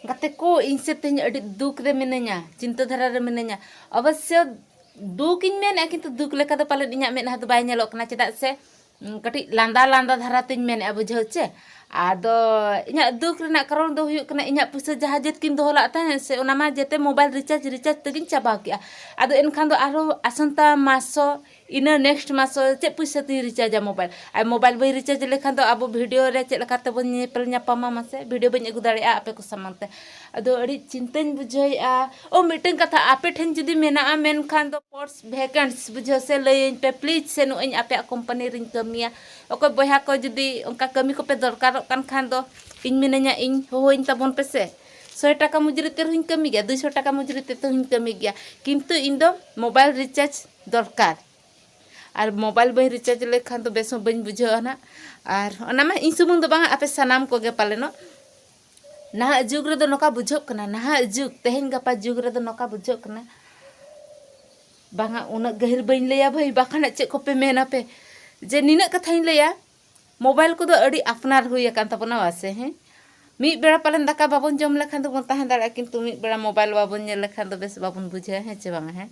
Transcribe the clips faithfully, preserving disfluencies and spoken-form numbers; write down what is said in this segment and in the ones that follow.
ᱜᱟᱛᱮ ᱠᱚ, ᱤᱧ ᱥᱮ ᱛᱮᱦᱮᱧ ᱟᱹᱰᱤ ᱫᱩᱠ ᱨᱮ ᱢᱤᱱᱟᱹᱧᱟ, ᱪᱤᱱᱛᱟᱹ ᱫᱷᱟᱨᱟ ᱨᱮ ᱢᱤᱱᱟᱹᱧᱟ᱾ ᱚᱵᱚᱥᱥᱚ ᱫᱩᱠ ᱤᱧ ᱢᱮᱱᱮᱫᱼᱟ, ᱠᱤᱱᱛᱩ ᱫᱩᱠ ᱞᱮᱠᱟ ᱫᱚ ᱯᱟᱞᱮᱱ ᱤᱧᱟᱹᱜ ᱢᱮᱫᱦᱟ ᱫᱚ ᱵᱟᱭ ᱧᱮᱞᱚᱜ ᱠᱟᱱᱟ, ᱪᱮᱫᱟᱜ ᱥᱮ ᱩᱸ, ᱠᱟᱹᱴᱤᱡ ᱞᱟᱸᱫᱟ ᱞᱟᱸᱫᱟ ᱫᱷᱟᱨᱟ ᱛᱤᱧ ᱢᱮᱱᱮᱫᱼᱟ, ᱵᱩᱡᱷᱟᱹᱣ ᱪᱮ᱾ ᱟᱫᱚ ᱤᱧᱟᱹᱜ ᱫᱩᱠ ᱨᱮᱱᱟᱜ ᱠᱟᱨᱚᱱ ᱫᱚ ᱦᱩᱭᱩᱜ ᱠᱟᱱᱟ, ᱤᱧᱟᱹᱜ ᱯᱩᱭᱥᱟᱹ ᱡᱟᱦᱟᱸ ᱡᱮᱫ ᱠᱤᱱ ᱫᱚᱦᱚ ᱞᱟᱜ ᱛᱟᱦᱮᱸᱫ ᱥᱮ, ᱚᱱᱟ ᱢᱟ ᱡᱮᱛᱮ ᱢᱳᱵᱟᱭᱤᱞ ᱨᱤᱪᱟᱨᱡᱽ ᱨᱤᱪᱟᱨᱡᱽ ᱛᱮᱜᱤᱧ ᱪᱟᱵᱟ ᱠᱮᱜᱼᱟ᱾ ᱟᱫᱚ ᱮᱱᱠᱷᱟᱱ ᱫᱚ ᱟᱨᱦᱚᱸ ᱟᱥᱚᱱᱛᱟ ᱢᱟᱥ ᱦᱚᱸ, ᱤᱱᱟᱹ ᱱᱮᱠᱥᱴ ᱢᱟᱥ ᱦᱚᱸ ᱪᱮᱫ ᱯᱩᱭᱥᱟᱹ ᱛᱤᱧ ᱨᱤᱪᱟᱨᱡᱟ ᱢᱳᱵᱟᱭᱤᱞ? ᱟᱨ ᱢᱳᱵᱟᱭᱤᱞ ᱵᱟᱹᱧ ᱨᱤᱪᱟᱨᱡᱽ ᱞᱮᱠᱷᱟᱱ ᱫᱚ ᱟᱵᱚ ᱵᱷᱤᱰᱤᱭᱳ ᱨᱮ ᱪᱮᱫ ᱞᱮᱠᱟ ᱛᱮᱵᱚᱱ ᱧᱮᱯᱮᱞ ᱧᱟᱯᱟᱢᱟ ᱢᱟᱥᱮ? ᱵᱷᱤᱰᱤᱭᱳ ᱵᱟᱹᱧ ᱟᱹᱜᱩ ᱫᱟᱲᱮᱭᱟᱜᱼᱟ ᱟᱯᱮ ᱠᱚ ᱥᱟᱢᱟᱝ ᱛᱮ᱾ ᱟᱫᱚ ᱟᱹᱰᱤ ᱪᱤᱱᱛᱟᱹᱧ ᱵᱩᱡᱷᱟᱹᱣᱮᱫᱼᱟ᱾ ᱳ, ᱢᱤᱫᱴᱟᱝ ᱠᱟᱛᱷᱟ, ᱟᱯᱮ ᱴᱷᱮᱱ ᱡᱩᱫᱤ ᱢᱮᱱᱟᱜᱼᱟ ᱢᱮᱱᱠᱷᱟᱱ ᱫᱚ ᱯᱳᱥᱴ ᱵᱷᱮᱠᱮᱱᱴᱥ, ᱵᱩᱡᱷᱟᱹᱣ ᱥᱮ, ᱞᱟᱹᱭᱟᱹᱧ ᱯᱮ ᱯᱞᱤᱡᱽ, ᱥᱮ ᱱᱚᱜᱼᱚᱭ ᱤᱧ ᱟᱯᱮᱭᱟᱜ ᱠᱳᱢᱯᱟᱱᱤ ᱨᱤᱧ ᱠᱟᱹᱢᱤᱭᱟ᱾ ᱚᱠᱚᱭ ᱵᱚᱭᱦᱟ ᱠᱚ ᱡᱩᱫᱤ ᱚᱱᱠᱟ ᱠᱟᱹᱢᱤ ᱠᱚᱯᱮ ᱫᱚᱨᱠᱟᱨᱚᱜ ᱠᱟᱱ ᱠᱷᱟᱱ ᱫᱚ ᱤᱧ ᱢᱤᱱᱟᱹᱧᱟ, ᱤᱧ ᱦᱚᱦᱚᱧ ᱛᱟᱵᱚᱱ ᱯᱮᱥᱮ᱾ ᱥᱚᱭ ᱴᱟᱠᱟ ᱢᱩᱡᱽᱨᱤ ᱛᱮ ᱨᱮᱦᱚᱸᱧ ᱠᱟᱹᱢᱤ ᱜᱮᱭᱟ, ᱫᱩᱭᱥᱚ ᱴᱟᱠᱟ ᱢᱩᱡᱽᱨᱤ ᱛᱮ ᱛᱮᱦᱚᱸᱧ ᱠᱟᱹᱢᱤ ᱜᱮᱭᱟ, ᱠᱤᱱᱛᱩ ᱤᱧ ᱫᱚ ᱢᱳᱵᱟᱭᱤᱞ ᱨᱤᱪᱟᱨᱡᱽ ᱫᱚᱨᱠᱟᱨ᱾ ᱟᱨ ᱢᱳᱵᱟᱭᱤᱞ ᱵᱟᱹᱧ ᱨᱤᱪᱟᱨᱡᱽ ᱞᱮᱠᱷᱟᱱ ᱫᱚ ᱵᱮᱥ ᱦᱚᱸ ᱵᱟᱹᱧ ᱵᱩᱡᱷᱟᱹᱣᱟ ᱱᱟᱜ᱾ ᱟᱨ ᱚᱱᱟ ᱢᱟ ᱤᱧ ᱥᱩᱢᱩᱝ ᱫᱚ ᱵᱟᱝᱟ, ᱟᱯᱮ ᱥᱟᱱᱟᱢ ᱠᱚᱜᱮ ᱯᱟᱞᱮᱱᱚᱜ᱾ ᱱᱟᱦᱟᱜ ᱡᱩᱜᱽ ᱨᱮᱫᱚ ᱱᱚᱝᱠᱟ ᱵᱩᱡᱷᱟᱹᱜ ᱠᱟᱱᱟ, ᱱᱟᱦᱟᱜ ᱡᱩᱜᱽ, ᱛᱮᱦᱮᱧ ᱜᱟᱯᱟ ᱡᱩᱜᱽ ᱨᱮᱫᱚ ᱱᱚᱝᱠᱟ ᱵᱩᱡᱷᱟᱹᱜ ᱠᱟᱱᱟ, ᱵᱟᱝᱟ, ᱩᱱᱟᱹᱜ ᱜᱟᱹᱦᱤᱨ ᱵᱟᱹᱧ ᱞᱟᱹᱭᱟ ᱵᱷᱟᱹᱭ, ᱵᱟᱠᱷᱟᱱ ᱪᱮᱫ ᱠᱚᱯᱮ ᱢᱮᱱᱟ ᱯᱮ, ᱡᱮ ᱱᱤᱱᱟᱹᱜ ᱠᱟᱛᱷᱟᱧ ᱞᱟᱹᱭᱟ, ᱢᱳᱵᱟᱭᱤᱞ ᱠᱚᱫᱚ ᱟᱹᱰᱤ ᱟᱯᱱᱟᱨ ᱦᱩᱭ ᱟᱠᱟᱱ ᱛᱟᱵᱚᱱᱟ, ᱵᱟᱥᱮ? ᱦᱮᱸ, ᱢᱤᱫ ᱵᱮᱲᱟ ᱯᱟᱞᱮᱱ ᱫᱟᱠᱟ ᱵᱟᱵᱚᱱ ᱡᱚᱢ ᱞᱮᱠᱷᱟᱱ ᱫᱚᱵᱚᱱ ᱛᱟᱦᱮᱸ ᱫᱟᱲᱮᱭᱟᱜᱼᱟ, ᱠᱤᱱᱛᱩ ᱢᱤᱫ ᱵᱮᱲᱟ ᱢᱳᱵᱟᱭᱤᱞ ᱵᱟᱵᱚᱱ ᱧᱮᱞ ᱞᱮᱠᱷᱟᱱ ᱫᱚ ᱵᱮᱥ ᱵᱟᱵᱚᱱ ᱵᱩᱡᱷᱟᱹᱣᱟ, ᱦᱮᱸ ᱪᱮ ᱵᱟᱝᱟ? ᱦᱮᱸ,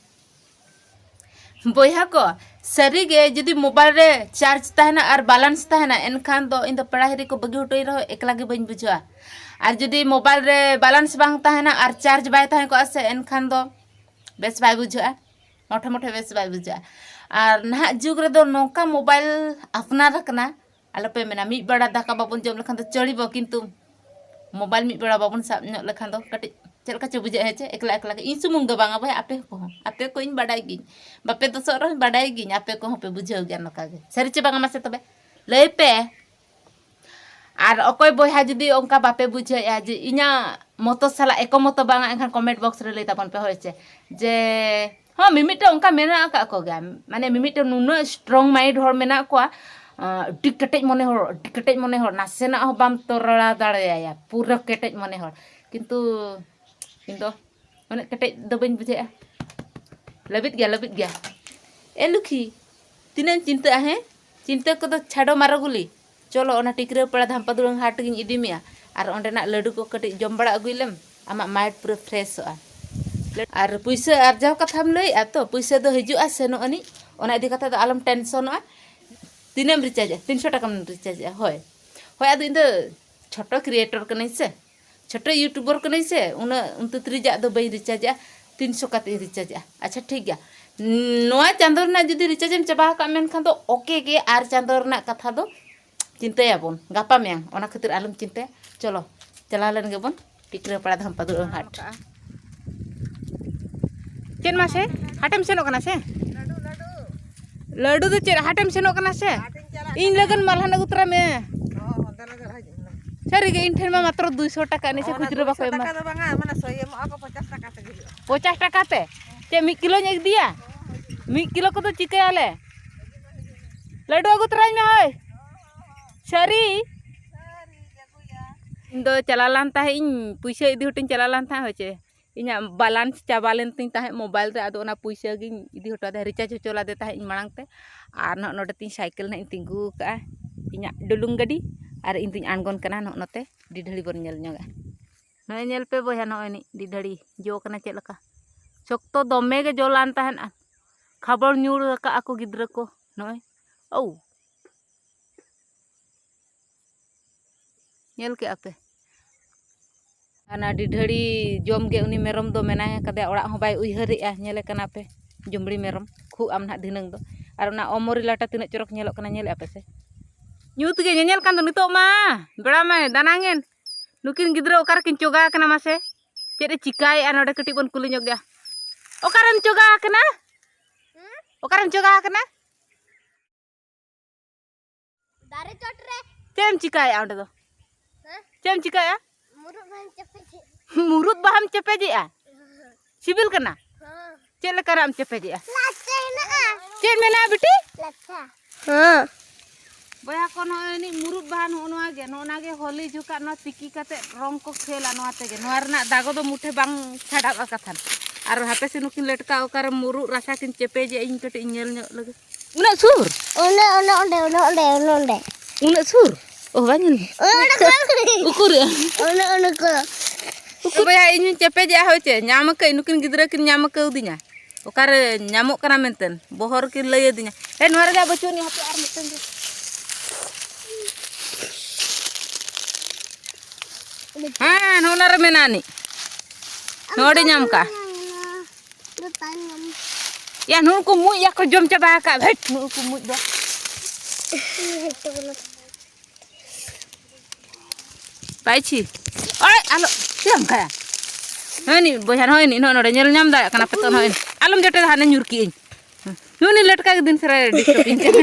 ᱵᱚᱭᱦᱟ ᱠᱚ, ᱥᱟᱹᱨᱤᱜᱮ ᱡᱩᱫᱤ ᱢᱳᱵᱟᱭᱤᱞ ᱨᱮ ᱪᱟᱨᱡᱽ ᱛᱟᱦᱮᱱᱟ ᱟᱨ ᱵᱟᱞᱟᱱᱥ ᱛᱟᱦᱮᱱᱟ, ᱮᱱᱠᱷᱟᱱ ᱫᱚ ᱤᱧ ᱫᱚ ᱯᱮᱲᱟ ᱦᱤᱨᱤ ᱠᱚ ᱵᱟᱹᱜᱤ ᱦᱚᱴᱚᱭ ᱨᱮᱦᱚᱸ ᱮᱠᱞᱟ ᱜᱮ ᱵᱟᱹᱧ ᱵᱩᱡᱷᱟᱹᱣᱟ᱾ ᱟᱨ ᱡᱩᱫᱤ ᱢᱳᱵᱟᱭᱤᱞ ᱨᱮ ᱵᱟᱞᱟᱱᱥ ᱵᱟᱝ ᱛᱟᱦᱮᱱᱟ ᱟᱨ ᱪᱟᱨᱡᱽ ᱵᱟᱭ ᱛᱟᱦᱮᱸ ᱠᱚᱜᱼᱟ ᱥᱮ, ᱮᱱᱠᱷᱟᱱ ᱫᱚ ᱵᱮᱥ ᱵᱟᱭ ᱵᱩᱡᱷᱟᱹᱜᱼᱟ, ᱢᱚᱴᱷᱮ ᱢᱚᱴᱷᱮ ᱵᱮᱥ ᱵᱟᱭ ᱵᱩᱡᱷᱟᱹᱜᱼᱟ᱾ ᱟᱨ ᱱᱟᱦᱟᱜ ᱡᱩᱜᱽ ᱨᱮᱫᱚ ᱱᱚᱝᱠᱟ ᱢᱳᱵᱟᱭᱤᱞ ᱟᱯᱱᱟᱨ ᱟᱠᱟᱱᱟ, ᱟᱞᱚᱯᱮ ᱢᱮᱱᱟ ᱢᱤᱫ ᱵᱮᱲᱟ ᱫᱟᱠᱟ ᱵᱟᱵᱚᱱ ᱡᱚᱢ ᱞᱮᱠᱷᱟᱱ ᱫᱚ ᱪᱚᱲᱤᱵᱚ, ᱠᱤᱱᱛᱩ ᱢᱳᱵᱟᱭᱤᱞ ᱢᱤᱫ ᱵᱮᱲᱟ ᱵᱟᱵᱚᱱ ᱥᱟᱵ ᱧᱚᱜ ᱞᱮᱠᱷᱟᱱ ᱫᱚ ᱠᱟᱹᱴᱤᱡ ᱪᱮᱫ ᱞᱮᱠᱟ ᱪᱚ ᱵᱩᱡᱷᱟᱹᱜᱼᱟ, ᱦᱮᱸ ᱪᱮ? ᱮᱠᱞᱟ ᱮᱠᱞᱟ ᱜᱮ᱾ ᱤᱧ ᱥᱩᱢᱩᱝ ᱫᱚ ᱵᱟᱝᱟ ᱵᱚᱭᱦᱟ, ᱟᱯᱮ ᱠᱚᱦᱚᱸ, ᱟᱯᱮ ᱠᱚ ᱤᱧ ᱵᱟᱰᱟᱭ ᱜᱤᱧ, ᱵᱟᱯᱮ ᱫᱳᱥᱚᱜ ᱨᱮᱦᱚᱸ ᱵᱟᱰᱟᱭ ᱜᱤᱧ, ᱟᱯᱮ ᱠᱚᱦᱚᱸ ᱯᱮ ᱵᱩᱡᱷᱟᱹᱣ ᱜᱮᱭᱟ ᱱᱚᱝᱠᱟ ᱜᱮ᱾ ᱥᱟᱹᱨᱤ ᱪᱮ ᱵᱟᱝᱟ ᱢᱟᱥᱮ ᱛᱚᱵᱮ ᱞᱟᱹᱭ ᱯᱮ? ᱟᱨ ᱚᱠᱚᱭ ᱵᱚᱭᱦᱟ ᱡᱩᱫᱤ ᱚᱱᱠᱟ ᱵᱟᱯᱮ ᱵᱩᱡᱷᱟᱹᱣᱮᱫᱼᱟ ᱡᱮ ᱤᱧᱟᱹᱜ ᱢᱚᱛᱚ ᱥᱟᱞᱟᱜ ᱮᱠᱚᱢᱚᱛᱚ ᱵᱟᱝᱟ, ᱮᱱᱠᱷᱟᱱ ᱠᱚᱢᱮᱱᱴ ᱵᱚᱠᱥ ᱨᱮ ᱞᱟᱹᱭ ᱛᱟᱵᱚᱱ ᱯᱮ, ᱦᱳᱭ ᱪᱮ? ᱡᱮ ᱦᱚᱸ, ᱢᱤᱢᱤᱫᱴᱟᱝ ᱚᱱᱠᱟ ᱢᱮᱱᱟᱜ ᱟᱠᱟᱫ ᱠᱚᱜᱮᱭᱟ, ᱢᱟᱱᱮ ᱢᱤᱢᱤᱫᱴᱟᱝ ᱱᱩᱱᱟᱹᱜ ᱥᱴᱨᱚᱝ ᱢᱟᱭᱤᱱᱰ ᱦᱚᱲ ᱢᱮᱱᱟᱜ ᱠᱚᱣᱟ, ᱟᱸ, ᱟᱹᱰᱤ ᱠᱮᱴᱮᱡ ᱢᱚᱱᱮ ᱦᱚᱲ, ᱟᱹᱰᱤ ᱠᱮᱴᱮᱡ ᱢᱚᱱᱮ ᱦᱚᱲ, ᱱᱟᱥᱮᱱᱟᱜ ᱦᱚᱸ ᱵᱟᱢ ᱛᱚᱨᱟᱲᱟ ᱫᱟᱲᱮᱭᱟᱭᱟ, ᱯᱩᱨᱟᱹ ᱠᱮᱴᱮᱡ ᱢᱚᱱᱮ ᱦᱚᱲ᱾ ᱠᱤᱱᱛᱩ ᱤᱧ ᱫᱚ ᱩᱱᱟᱹᱜ ᱠᱮᱴᱮᱡ ᱫᱚ ᱵᱟᱹᱧ ᱵᱩᱡᱷᱟᱹᱜᱼᱟ, ᱞᱟᱹᱵᱤᱫ ᱜᱮᱭᱟ, ᱞᱟᱹᱵᱤᱫ ᱜᱮᱭᱟ᱾ ᱮ ᱞᱩᱠᱷᱤ, ᱛᱤᱱᱟᱹᱜ ᱮᱢ ᱪᱤᱱᱛᱟᱹᱜᱼᱟ, ᱦᱮᱸ? ᱪᱤᱱᱛᱟᱹ ᱠᱚᱫᱚ ᱪᱷᱟᱰᱚ ᱢᱟᱨᱚ ᱜᱩᱞᱤ᱾ ᱪᱚᱞᱚ, ᱚᱱᱟ ᱴᱤᱠᱨᱟᱹᱯᱟᱲᱟ ᱫᱷᱟᱢᱯᱟ ᱫᱩᱲᱟᱹᱝ ᱦᱟᱴ ᱜᱤᱧ ᱤᱫᱤ ᱢᱮᱭᱟ᱾ ᱟᱨ ᱚᱸᱰᱮᱱᱟᱜ ᱞᱟᱹᱰᱩ ᱠᱚ ᱠᱟᱹᱴᱤᱡ ᱡᱚᱢ ᱵᱟᱲᱟ ᱟᱹᱜᱩᱭ ᱞᱮᱢ, ᱟᱢᱟᱜ mind ᱯᱩᱨᱟᱹ ᱯᱷᱨᱮᱥᱚᱜᱼᱟ᱾ ᱟᱨ ᱯᱩᱭᱥᱟᱹ ᱟᱨᱡᱟᱣ ᱠᱟᱛᱷᱟᱢ ᱞᱟᱹᱭᱮᱫᱼᱟ ᱛᱚ, ᱯᱩᱭᱥᱟᱹ ᱫᱚ ᱦᱤᱡᱩᱜᱼᱟ ᱥᱮᱱᱚᱜ ᱟᱹᱱᱤᱡ, ᱚᱱᱟ ᱤᱫᱤ ᱠᱟᱛᱮ ᱫᱚ ᱟᱞᱚᱢ ᱴᱮᱱᱥᱚᱱᱚᱜᱼᱟ᱾ ᱛᱤᱱᱟᱹᱜ ᱮᱢ ᱨᱤᱪᱟᱨᱡᱟ? ᱛᱤᱱᱥᱚ ᱴᱟᱠᱟᱢ ᱨᱤᱪᱟᱨᱡᱟ? ᱦᱳᱭ᱾ ᱦᱳᱭ, ᱟᱫᱚ ᱤᱧ ᱫᱚ ᱪᱷᱳᱴᱳ ᱠᱨᱤᱭᱮᱴᱚᱨ ᱠᱟᱹᱱᱟᱹᱧ ᱥᱮ, ᱪᱷᱳᱴᱳ ᱤᱭᱩᱴᱩᱵᱟᱨ ᱠᱟᱹᱱᱟᱹᱧ ᱥᱮ, ᱩᱱᱟᱹᱜ ᱩᱱᱛᱤᱨᱤᱥ ᱦᱟᱡᱟᱨ ᱫᱚ ᱵᱟᱹᱧ ᱨᱤᱪᱟᱨᱡᱟ᱾ ᱛᱤᱱᱥᱚ ᱠᱟᱛᱮ ᱤᱧ ᱨᱤᱪᱟᱨᱡᱟ᱾ ᱟᱪᱪᱷᱟ, ᱴᱷᱤᱠ ᱜᱮᱭᱟ᱾ ᱱᱚᱣᱟ ᱪᱟᱸᱫᱳ ᱨᱮᱱᱟᱜ ᱡᱩᱫᱤ ᱨᱤᱪᱟᱨᱡᱽ ᱮᱢ ᱪᱟᱵᱟ ᱟᱠᱟᱫ ᱢᱮᱱᱠᱷᱟᱱ ᱫᱚ ᱳᱠᱮ ᱜᱮ, ᱟᱨ ᱪᱟᱸᱫᱳ ᱨᱮᱱᱟᱜ ᱠᱟᱛᱷᱟ ᱫᱚ ᱪᱤᱱᱛᱟᱹᱭᱟᱵᱚᱱ ᱜᱟᱯᱟ ᱢᱮᱭᱟᱝ, ᱚᱱᱟ ᱠᱷᱟᱹᱛᱤᱨ ᱟᱞᱚᱢ ᱪᱤᱱᱛᱟᱹᱭᱟ᱾ ᱪᱚᱞᱚ, ᱪᱟᱞᱟᱣ ᱞᱮᱱ ᱜᱮᱵᱚᱱ ᱴᱤᱠᱨᱟᱹᱯᱟᱲᱟ ᱫᱷᱟᱢᱯᱟ ᱫᱩᱲᱟᱹ ᱦᱟᱴ᱾ ᱪᱮᱫ ᱢᱟᱥᱮ? ᱦᱟᱴᱮᱢ ᱥᱮᱱᱚᱜ ᱠᱟᱱᱟ ᱥᱮ? ᱞᱟᱹᱰᱩ ᱫᱚ ᱪᱮᱫ ᱦᱟᱴᱮᱢ ᱥᱮᱱᱚᱜ ᱠᱟᱱᱟ ᱥᱮ? ᱤᱧ ᱞᱟᱹᱜᱤᱫ ᱢᱟᱞᱦᱟᱱ ᱟᱹᱜᱩ ᱛᱚᱨᱟᱭ ᱢᱮ᱾ ᱥᱟᱹᱨᱤᱜᱮ, ᱤᱧ ᱴᱷᱮᱱ ᱢᱟ ᱢᱟᱛᱨᱚ ᱫᱩᱭᱥᱚ ᱴᱟᱠᱟ ᱮᱱᱮᱡ ᱥᱮ ᱚᱱᱟ ᱠᱷᱩᱪᱨᱟᱹ ᱵᱟᱠᱚ ᱫᱩᱭᱥᱚ ᱮᱢᱟ᱾ ᱴᱟᱠᱟ ᱫᱚ ᱵᱟᱝᱟ, ᱢᱟᱱᱮ ᱥᱚᱭ ᱮᱢᱚᱜᱼᱟ ᱠᱚ, ᱯᱚᱧᱪᱟᱥ ᱴᱟᱠᱟ ᱛᱮᱜᱮ ᱦᱩᱭᱩᱜᱼᱟ᱾ ᱯᱚᱧᱪᱟᱥ ᱴᱟᱠᱟ ᱛᱮ? ᱪᱮᱫ ᱢᱤᱫ ᱠᱤᱞᱳᱧ ᱤᱫᱤᱭᱟ? ᱢᱤᱫ ᱠᱤᱞᱳ ᱠᱚᱫᱚ ᱪᱤᱠᱟᱹᱭᱟᱞᱮ? ᱞᱟᱹᱰᱩ ᱟᱹᱜᱩ ᱛᱚᱨᱟᱧ ᱢᱮ ᱦᱳᱭ᱾ ᱥᱟᱹᱨᱤ? ᱤᱧ ᱫᱚ ᱪᱟᱞᱟᱣ ᱞᱮᱱ ᱛᱟᱦᱮᱸᱫ ᱤᱧ, ᱯᱩᱭᱥᱟᱹ ᱤᱫᱤ ᱦᱚᱴᱚᱧ ᱪᱟᱞᱟᱣ ᱞᱮᱱ ᱛᱟᱦᱮᱸᱫ ᱦᱳᱭ ᱪᱮ᱾ ᱤᱧᱟᱹᱜ balance ᱪᱟᱵᱟ ᱞᱮᱱ ᱛᱤᱧ ᱛᱟᱦᱮᱸᱫ mobile ᱨᱮ, ᱟᱫᱚ ᱚᱱᱟ ᱯᱩᱭᱥᱟᱹ ᱜᱤᱧ ᱤᱫᱤ ᱦᱚᱴᱚ ᱟᱫᱮᱭᱟ, recharge ᱦᱚᱪᱚ ᱞᱮᱫᱮ ᱛᱟᱦᱮᱸᱫ ᱤᱧ ᱢᱟᱲᱟᱝ ᱛᱮ᱾ ᱟᱨ ᱱᱚᱜᱼᱚ ᱱᱚᱰᱮ ᱛᱤᱧ ᱥᱟᱭᱠᱮᱞ ᱱᱟᱦᱟᱜ ᱤᱧ ᱛᱤᱸᱜᱩ ᱟᱠᱟᱫᱼᱟ, ᱤᱧᱟᱹᱜ ᱰᱩᱞᱩᱝ ᱜᱟᱹᱰᱤ, ᱟᱨ ᱤᱧ ᱫᱩᱧ ᱟᱬᱜᱚᱱ ᱠᱟᱱᱟ ᱱᱚᱜᱼᱚ ᱱᱚᱛᱮ ᱰᱤᱰᱷᱟᱹᱲᱤ ᱵᱚᱱ ᱧᱮᱞ ᱧᱚᱜᱟ᱾ ᱱᱚᱜᱼᱚᱭ ᱧᱮᱞ ᱯᱮ ᱵᱚᱭᱦᱟ, ᱱᱚᱜᱼᱚᱭ ᱱᱤᱡ ᱰᱤᱰᱷᱟᱹᱲᱤ ᱡᱚ ᱠᱟᱱᱟ ᱪᱮᱫ ᱞᱮᱠᱟ, ᱥᱚᱠᱛᱚ ᱫᱚᱢᱮ ᱜᱮ ᱡᱚ ᱞᱟᱱ ᱛᱟᱦᱮᱱᱟ, ᱠᱷᱟᱵᱚᱲ ᱧᱩᱨ ᱟᱠᱟᱫᱼᱟ ᱠᱚ ᱜᱤᱫᱽᱨᱟᱹ ᱠᱚ᱾ ᱱᱚᱜᱼᱚᱭ, ᱳᱣ᱾ ᱧᱮᱞ ᱠᱮᱜᱼᱟ ᱯᱮ? ᱚᱱᱟ ᱰᱤᱰᱷᱟᱹᱲᱤ ᱡᱚᱢ ᱜᱮ ᱩᱱᱤ ᱢᱮᱨᱚᱢ ᱫᱚ ᱢᱮᱱᱟᱭ ᱠᱟᱫᱮᱭᱟ, ᱚᱲᱟᱜ ᱦᱚᱸ ᱵᱟᱭ ᱩᱭᱦᱟᱹᱨᱮᱜᱼᱟ᱾ ᱧᱮᱞᱮ ᱠᱟᱱᱟ ᱯᱮ, ᱡᱩᱢᱲᱤ ᱢᱮᱨᱚᱢ, ᱠᱷᱩᱜ ᱟᱢ ᱱᱟᱦᱟᱜ ᱫᱷᱤᱱᱟᱹᱝ ᱫᱚ᱾ ᱟᱨ ᱚᱱᱟ ᱚᱢᱚᱨᱤ ᱞᱟᱴᱟ ᱛᱤᱱᱟᱹᱜ ᱪᱚᱨᱚᱠ ᱧᱮᱞᱚᱜ ᱠᱟᱱᱟ, ᱧᱮᱞᱮᱜᱼᱟ ᱯᱮ ᱥᱮ? ᱧᱩᱛ ᱜᱮ ᱧᱮᱧᱮᱞ ᱠᱟᱱ ᱫᱚ ᱱᱤᱛᱚᱜ ᱢᱟ, ᱵᱮᱲᱟ ᱢᱟᱭ ᱫᱟᱱᱟᱝ ᱮᱱ᱾ ᱱᱩᱠᱤᱱ ᱜᱤᱫᱽᱨᱟᱹ ᱚᱠᱟ ᱨᱮᱠᱤᱱ ᱪᱚᱜᱟ ᱟᱠᱟᱱᱟ ᱢᱟᱥᱮ? ᱪᱮᱫ ᱮ ᱪᱤᱠᱟᱭᱮᱜᱼᱟ ᱱᱚᱰᱮ? ᱠᱟᱹᱴᱤᱡ ᱵᱚᱱ ᱠᱩᱞᱤ ᱧᱚᱜ ᱜᱮᱭᱟ᱾ ᱚᱠᱟᱨᱮᱢ ᱪᱚᱜᱟ ᱟᱠᱟᱱᱟ? ᱦᱩᱸ? ᱚᱠᱟᱨᱮᱢ ᱪᱚᱜᱟ ᱟᱠᱟᱱᱟ? ᱫᱟᱨᱮ ᱪᱚᱴ ᱨᱮ᱾ ᱪᱮᱫ ᱮᱢ ᱪᱤᱠᱟᱭᱮᱜᱼᱟ ᱚᱸᱰᱮ ᱫᱚ? ᱦᱮᱸ? ᱪᱮᱫ ᱮᱢ ᱪᱤᱠᱟᱭᱮᱜᱼᱟ? ᱢᱩᱨᱩᱫ ᱵᱟᱦᱟᱧ ᱪᱮᱯᱮᱡᱮᱜᱼᱟ᱾ ᱢᱩᱨᱩᱫ ᱵᱟᱦᱟᱢ ᱪᱮᱯᱮᱡᱮᱜᱼᱟ? ᱦᱮᱸ᱾ ᱪᱮᱫ ᱞᱮᱠᱟᱱᱟᱜ ᱮᱢ ᱪᱮᱯᱮᱡᱮᱜᱼᱟ? ᱞᱟᱪᱪᱷᱟ ᱦᱮᱱᱟᱜᱼᱟ᱾ ᱪᱮᱫ ᱢᱮᱱᱟᱜᱼᱟ ᱵᱤᱴᱤ? ᱞᱟᱪᱪᱷᱟ᱾ ᱦᱮᱸ᱾ ᱵᱚᱭᱦᱟ ᱠᱚ, ᱱᱚᱜᱼᱚᱭ ᱱᱤᱡ ᱢᱩᱨᱩᱫ ᱵᱟᱦᱟ ᱱᱚᱜᱼᱚ ᱱᱚᱣᱟ ᱜᱮ, ᱱᱚᱜᱼᱚ ᱱᱚᱣᱟ ᱜᱮ ᱦᱳᱞᱤ ᱡᱚᱠᱷᱟᱜ ᱱᱚᱣᱟ ᱛᱤᱠᱤ ᱠᱟᱛᱮ ᱨᱚᱝ ᱠᱚ ᱠᱷᱮᱞᱟ ᱱᱚᱣᱟ ᱛᱮᱜᱮ᱾ ᱱᱚᱣᱟ ᱨᱮᱱᱟᱜ ᱫᱟᱜᱚ ᱫᱚ ᱢᱩᱴᱷᱮ ᱵᱟᱝ ᱪᱷᱟᱰᱟᱜᱼᱟ ᱠᱟᱛᱷᱟᱱ᱾ ᱟᱨ ᱦᱟᱯᱮ ᱥᱮ ᱱᱩᱠᱤᱱ ᱞᱮᱴᱠᱟ ᱚᱠᱟᱨᱮ ᱢᱩᱨᱩᱫ ᱨᱟᱥᱟ ᱠᱤᱱ ᱪᱮᱯᱮᱡᱮᱜᱼᱟ, ᱤᱧ ᱠᱟᱹᱴᱤᱡ ᱤᱧ ᱧᱮᱞ ᱧᱚᱜ ᱞᱮᱜᱮ᱾ ᱩᱱᱟᱹᱜ ᱥᱩᱨ? ᱚᱱᱮ, ᱚᱱᱮ ᱚᱸᱰᱮ, ᱚᱱᱮ ᱚᱸᱰᱮ, ᱚᱱᱮ ᱚᱸᱰᱮ᱾ ᱩᱱᱟᱹᱜ ᱥᱩᱨ? ᱚ, ᱵᱟᱝ ᱧᱮᱞ᱾ ᱚᱱᱟ ᱠᱚ᱾ ᱩᱠᱩᱨ᱾ ᱚᱱᱟ, ᱚᱱᱟ ᱠᱚ᱾ ᱩᱠᱩᱨ᱾ ᱵᱚᱭᱦᱟ, ᱤᱧ ᱦᱚᱸᱧ ᱪᱮᱯᱮᱡᱮᱜᱼᱟ, ᱦᱳᱭ ᱪᱮ? ᱧᱟᱢ ᱟᱠᱟᱫ, ᱱᱩᱠᱤᱱ ᱜᱤᱫᱽᱨᱟᱹ ᱠᱤᱱ ᱧᱟᱢ ᱟᱠᱟᱣᱫᱤᱧᱟ᱾ ᱚᱠᱟᱨᱮ ᱧᱟᱢᱚᱜ ᱠᱟᱱᱟ ᱢᱮᱱᱛᱮ ᱵᱚᱦᱚᱨ ᱠᱤᱱ ᱞᱟᱹᱭ ᱟᱹᱫᱤᱧᱟ᱾ ᱦᱮᱸ, ᱱᱚᱣᱟ ᱨᱮᱜᱮ ᱵᱟᱹᱪᱩᱜ ᱟᱹᱱᱤᱡ, ᱦᱟᱯᱮ ᱟᱨ ᱢᱤᱫᱴᱟᱝ ᱜᱮ᱾ ᱦᱮᱸ, ᱱᱚᱜᱼᱚ ᱱᱟ ᱨᱮ ᱢᱮᱱᱟᱜ ᱟᱹᱱᱤᱡ᱾ ᱱᱚᱰᱮ ᱧᱟᱢ ᱠᱟᱜᱼᱟ᱾ ᱭᱟ, ᱱᱩᱠᱩ ᱢᱩᱡ ᱭᱟ ᱠᱚ ᱡᱚᱢ ᱪᱟᱵᱟ ᱟᱠᱟᱫ᱾ ᱵᱷᱮᱴ, ᱱᱩᱠᱩ ᱢᱩᱡ ᱫᱚ᱾ ᱯᱟᱭᱪᱷᱤ᱾ ᱳᱭ, ᱟᱞᱚ, ᱪᱮᱫ ᱮᱢ ᱠᱷᱟᱭᱟ? ᱱᱚᱜᱼᱚᱭ ᱱᱤᱡ ᱵᱚᱭᱦᱟ, ᱱᱚᱜᱼᱚᱭ ᱱᱤᱡ, ᱱᱚᱜᱼᱚᱭ ᱱᱚᱰᱮ ᱧᱮᱞ ᱧᱟᱢ ᱫᱟᱲᱮᱭᱟᱜ ᱠᱟᱱᱟ ᱯᱮ ᱛᱚ, ᱱᱚᱜᱼᱚᱭ ᱱᱤᱡ᱾ ᱟᱞᱚᱢ ᱡᱚᱴᱮᱫᱟ, ᱦᱟᱱᱮ ᱧᱩᱨ ᱠᱮᱜ ᱟᱹᱧ᱾ ᱱᱩᱭ ᱱᱤᱡ ᱞᱮᱴᱠᱟ ᱜᱮ ᱫᱤᱱ ᱥᱟᱨᱟ disturb ᱤᱧ ᱠᱟᱱᱟ᱾